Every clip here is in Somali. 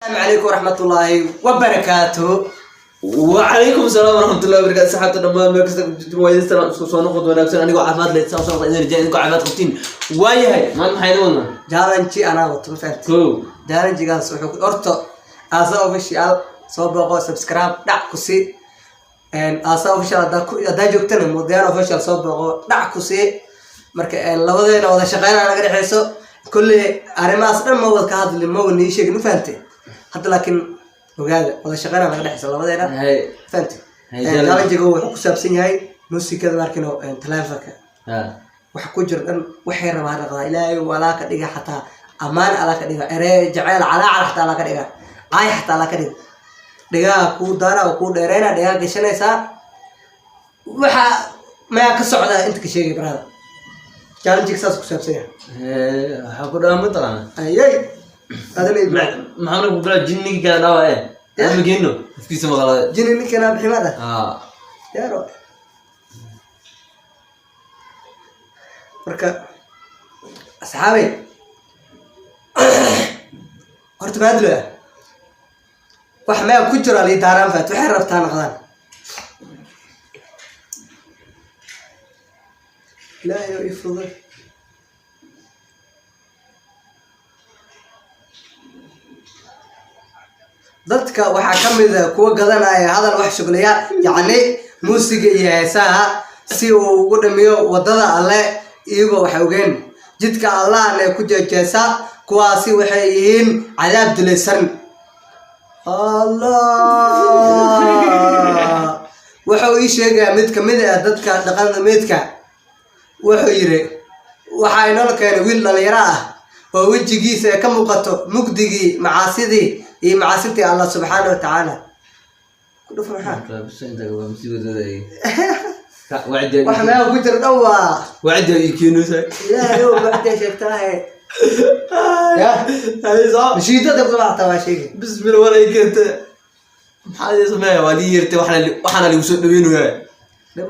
Asalaamu calaykum waraxmatullaahi wabarakaatu. وعليكم السلام ورحمة الله وبركاته. saxaabta dhammaan meel kasta ku jirtiin, waa idin salaam. Isku soo noqod wanaagsan. Anigoo caafimaad leh saan soo noqda, idin rajaa idinkoo caafimaad qabtiin. Waayahay, maanta maxay inoo wadnaa? Challenge anaa wato, ma fahamtid? Kow. Challenge-gaas wuxuu horta Aasa Official soo booqo, subscribe dhac ku sii. Aasa Official haddaa joogtana, Mudiyaan Official soo booqo, dhac ku sii. Marka labadeena wada shaqeynaa naga dhexeyso. Kolley arrimahaas dhan ma wada ka hadli, ma wada nii sheegin, ma fahamtid? Hadda laakiin ogaada, wada shaqeynaa naga dhexeyso labadeena. Hay. Fahamtid? Hay, challenge. Challenge-ga wuxuu ku saabsan yahay muusikada, markino taleefanka waxa ku jira dhan waxay rabaa dhaqdaa. Ilaahay walaa ka dhiga, xataa ammaan alaa ka dhiga, erey jaceyl, calaacal xataa alaa ka dhiga, caay xataa alaa ka dhiga. Dhigaha kuu daara oo kuu dheereyna, dhigaha gashanaysaa. Waxa mayaa ka socda inta ka sheegay barada. Challenge saas ku saabsan yahay. Waxaa ku dhawa mataqaana? Ayay adana. Maxaa ku bilaa jinnigii kala dhawa ee ama geeno afkiisa maqlada. Jini ninkana biximada. Yaaro. Marka asxaabey, horta maadlo ah wax meel ku jira lii daaraan faat, waxay rabtaa noqdaan. Ilaahay oo ii fududay. Dadka waxaa ka mid ah kuwa gadanaya hadal wax shuglaya, yacni muusiga iyo heesaha, si uu ugu dhamiyo wadada Alle iyagoo wax ogeen, jidka Allahna ku jeejeesa. Kuwaasi waxay yihiin cadaab dulaysan. Allah wuxuu ii sheegayaa mid kamid ah dadka dhaqanmeedka. Wuxuu yidhi, waxaa inoo keenay wiil dhalinyaro ah oo wejigiisa ay ka muuqato mugdigii macaasidii iyo macaasintii Allah subxaana wa tacaala. Ku dhufo maxaa wax meel ku jira dhan waa wacdi ay keenaysaa. Ilaahay ow, bacdee sheegtaahe ya nashiidada ku xataa waa sheegi. Bismillah, war ay keentay, maxaa idin sameeya? Waa lii yeertay, waxaana ligu soo dhaweynayaa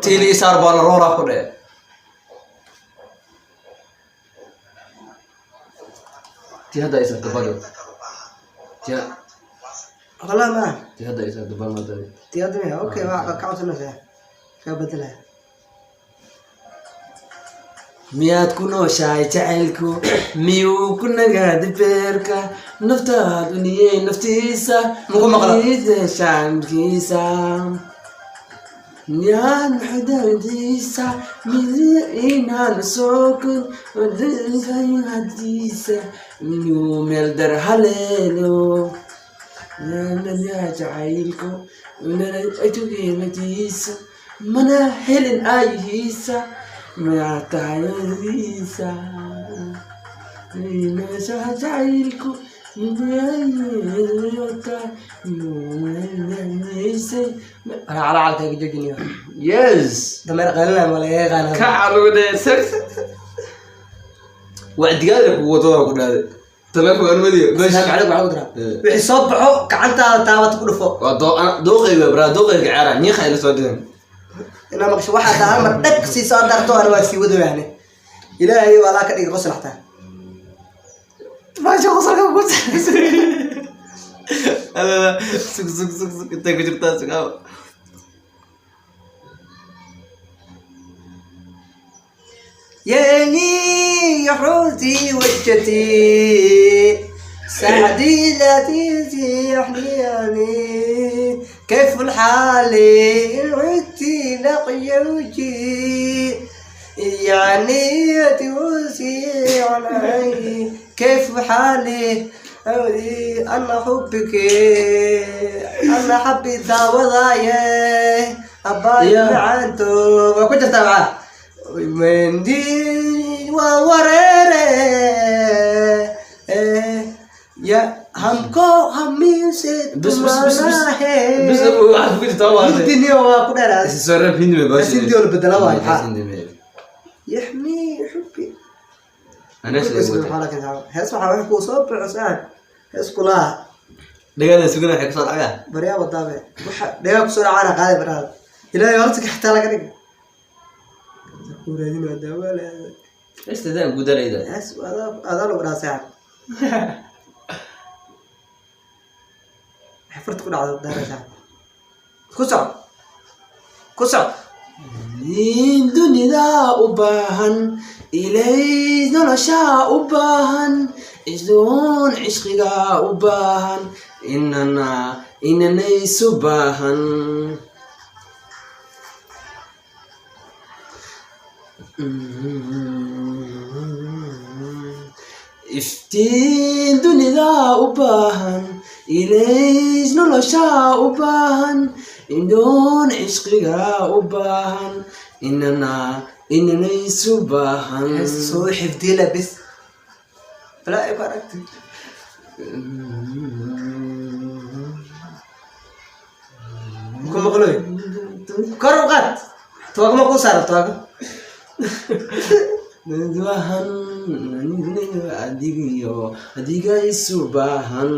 tiili isaar baa la rooraa ku dhee. Tii hadda ay saarto bado tii. Wallah ma Tii hadda ay saarto bal madada. Tiyadami, okay, waa ka codsanaysaa, kaa bedelaya. Miyaad ku nooshahay jacaylku? Miyuu ku nagaadi beerka naftaad uniyey naftiisa? Muku maqla. Shaankiisa miyaad maxdadiisa miya inaan soo kun hadiisa miyuu meel dar haleelo nanayaa jacaylku natiisa mana helin aayihiisa mayaa tahayadiisa noloshaha jacaylku. Calacalkaaga joojiniyo. Yes. Dameer qaylinaya ma laga yaqaana? Kaca lagu dhahay wacdigaada kugu wadada ku dhahday telefoon madiyo. Asalaamu calaykum, waxaa ku diraa wixii soo baxo gacantaada taabata ku dhufo. Waa dooqayga braa, dooqayga ceera niiqa ila soo dhigan. Inaa maqasho waxaa taa hal mar dhag sii soo darto, ana waa sii wadoyaane. Ilaahay waa laa ka dhigay qosol xataa maasha qosolka ku. Sug, sug, sug, sug, intay ku jirtaa, sug aawa. ياني حوتي وجتي سعدي التي يحياني، كيف الحال إن عدتي لقيوتي، يعني توسي عن عيني، كيف حالي أولي أنا حبك أنا حبي داوضاي أباي. يا. macaanto waa ku jirtaa maxaa mendi waa wareere ya hamko hamise. Bas, bas, bas, bas. Bas, waxaad ku jirtaa waa hindiniyo waa ku dheeraad. Soo reeb hindi me baasha. Hindi oo la bedela waay, maxaa? Hindi me. Yaxmi xubbi. Ana sida wata. Hees waxaa wax kuu soo baxo saaxib, hees kulaa. Dhagada sugana waxay kusoo dhagaa. Baryaa wadaabe waxa dhagaa kusoo dhacaana qaaday baraada. Ilaahay horta xataa laga dhig ku raadinaa daawa leedahay. Istadaan gudanayda. Hees adaa lagu dhahaa saaxib. Waxay farta ku dhacdo daaraysaa. Ku soco, ku soco. Nin dunida u baahan, ilays nolosha u baahan, isdoon cishqiga u baahan, inana inanaysu baahan. Iftiin dunida u baahan, ilays nolosha u baahan, indhoon cishqiga u baahan, inana inanaysu baahan. Heesta soo xifdiila bis balaa ay ku aragtay. Ku maqloy, kor u qaad. Tuwaagma kuu saaran tuwaaga? Baahan adigiyo adiga isu baahan.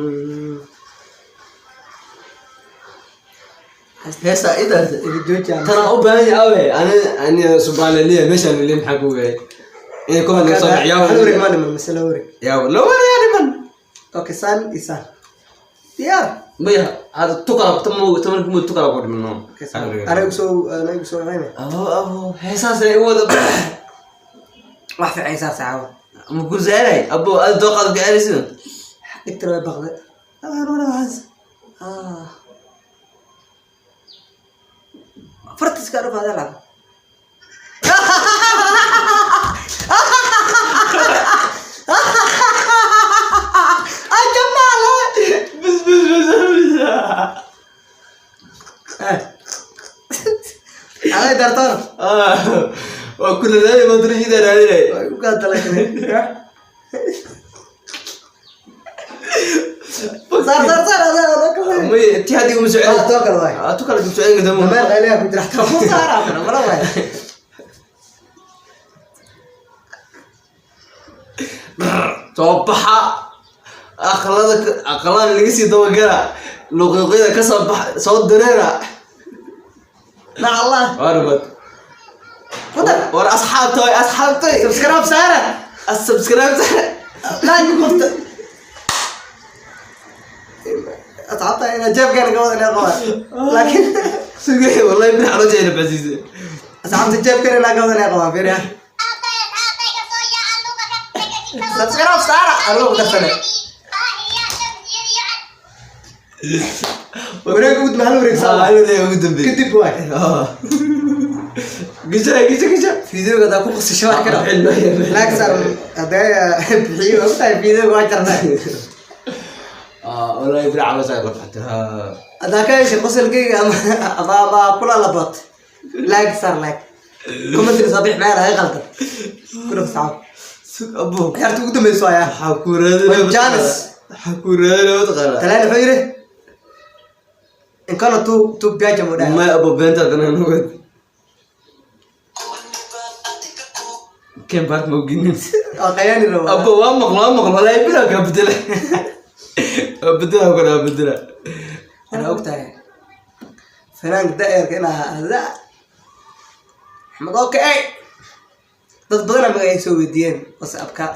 Heesta idaas. Iga jooji aan. Tanaa u baahan yahay awe ani ani subhanallah, meeshaan le maxaa ku gaay inay ku hadlayso? Hal wareeg ma dhiman mise laba wareeg? Yaa la wareeg dhiman. Okay, saan iyo saan diyaar. Maya, hada tukala tamo taman kuma tukala ku dhiman no. Okay, saan. Anigu soo, anigu soo cayna. Abo, abo, heesaas ay wada. Wax fiican saar saawa. Ma ku zaaray abo, ad dooqaad gaaraysid. Dhigtana way baqday. Ah, fartiska dhufaadee lacag. Jamaale. Bas bas bas bas. Aday dartoona. Ah, waa kula raadinay, ma duriyada raadinay. Way ku gaadala kale. Saar, saar, saar, aday aday ka waay. May itixaadiga ma socon. Ah, too kale waay. Ah, tu kale ma socon kadamo. Meel qayliyaa ku jira xataa ku saaraa kana mala waay. Soo baxa aqalada, aqalada laga sii dabagala, luqluqyada ka soo baxa, soo dareera. Mac Allah. Warmad. Ku dar. War asxaabtay, asxaabtay. Subscribe saara. Subscribe. Like qofta. Asxaabta ina jeebkeena ka wada inay qabaan. Laakiin sugay, wallahi bin xaloosha ina basiise. Asxaabta jeebkeena inaa ka wada inay qabaan fiiriya. Subscribe saara anigoo ku darsanay. Wareeg ugu dambe, hal wareeg Ah, saara. hal wareeg ugu dambeeyay. Kadib waay. Ah. Gasha, gasha, gasha. Videoga hadaa ku qosasho wax kara. Bixin maayo, bixin. Like saar hadee bixiyo waa ogtahay videoga waa jarnay. Ah, wallahi bin xaloosha ay qabxatay. Hadaa ka heshay qosolkayga ama kula labood, like saar, like, comment soo bix meel ay qaldan ku dhaf saxaab. Sug abo. Ciyaarta ugu dambeyso ayaa. Waxaa ku raadinaya. Waa Janis. Waxaa ku raadinaya mataqaanaa. Talaan wuxuu yidhi inkana tu tu biaja mu dhahay. May abo, beenta dana nugad. Ken baak ma oginin. Waa qayaani rabaa. Abo, waa maqlo, waa maqlo, wallahi bilaa kaa bedela. Waa bedela kuna, waa bedela. Ana ogtahay fanaanka da'yarka inaa ahaa Axmed. Okay, dad badanaa magacay soo weydiiyeen WhatsAppka.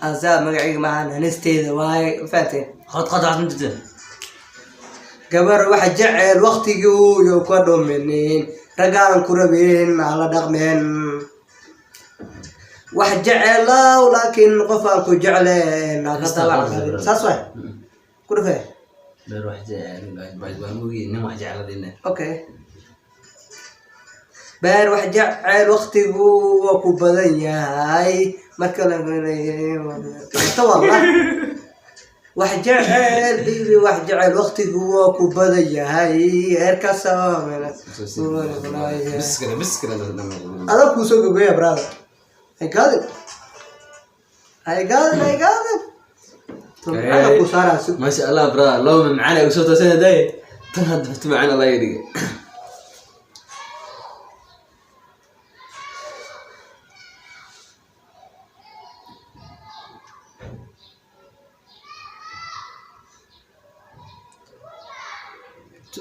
Azaa magacayga maahan, hanisteeda waaye, ma fahanteen? Qad qad waxaad ma jirta. Gabar waxa jecel waqtigii yo ka dhuminin, raggaan ku rabin hala dhaqmeen. Wax jecelow laakiin qof aan ku jecleen ha ka dabac. Saas waay, ku dhufee. Beer wax jecel waa mogi nin wax jecladina. Okay, beer wax jecel waqtigu waa ku badan yahay marka la ta wallah. Wax jecel bibi, wax jecel waqtigu waa ku badan yahay heerkaas. Bis kale, bis kale. Adag kuu soo gogoya, brother. I got it, I got it, I got it. Tumcada ku saaraa sug. Maasha Allah, bra, laba macaan ay usoo toosana day. Tan hadda tu macaan Allah iga dhigay.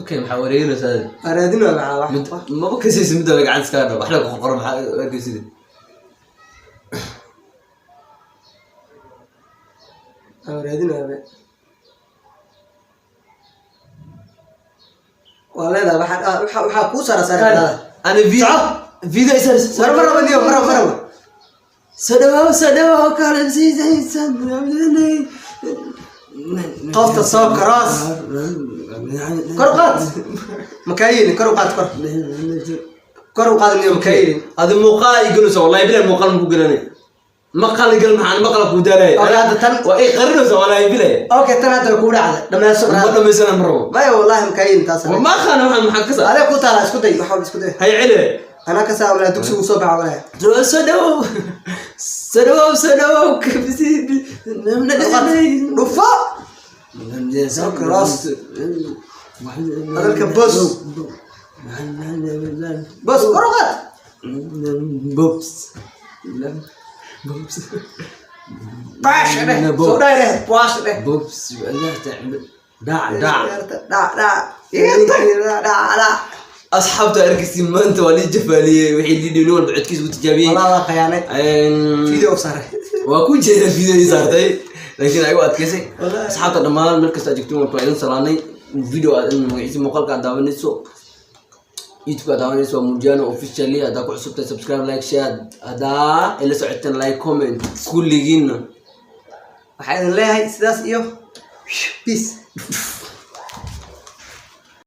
Okay, maxaa wareeginaysaa? Araadin waa maxaa wax. Maba kasaysa midda la gacanta iskaga dhao waxna ku qorqoran, maxaa arkaysid? Araadin waa. Waa leedahay, waxaa kuu saara saara. Ana video. Soco. Video isar. War ma rabo niyo, ma rabo, ma rabo. Soo dhawow, soo dhawow, kale siisaysan. Qofta soo cross. Kor u qaad, makaa yeelin. Kor u qaad, kor, kor u qaad niyo, makaa yeelin. Adi muuqaal i gelinaysa, wallahi bilahi muuqaal ma ku gelinay. Maqal igal, maxaan maqal ku daalay? Okay, hadda waa i qarinaysa, wallahi bilahi. Okay, tan hadda way kugu dhacday, dhammayso. Ma Brother. dhamaysana, ma rabo. Maya, wallahi makaa yeelin taas. Ma aqaan waxaan, maxaan ka saa? Adee ku taala, isku day, waxa isku day. Hay celi. Anaa ka saa walaa, dugsigu soo baxa walaa. Soo dhawow, soo dhawow, soo dhawow. Dhufo. Cross. Hadalka boss. Boss, kor u qaad. Bobs. Bobs. Baash dheh, soo dhaay dheh, baash dheh. Bobs. Dhac dhac. Dhac dhac dhac dhac. Asxaabta arkaysi, maanta waa lii jafaaliyey, wixii lidhi nin walba codkiisa u tijaabiyey. Walaa waa khayaanay. Video saaray. Waa ku jeeda video saartay, laakiin ay u adkaysay. Wallahi. Asxaabta dhammaan meel kasta aad joogtiin, waa idin salaanay. Video aad magaciisa muuqaalka aad daawanayso, YouTube aad daawanayso, waa Murjano Officially. Haddaa ku cusubtahay, subscribe, like, share. Haddaa ila socoteen, like, comment kulligiinna. Waxaa idin leeyahay sidaas iyo peace.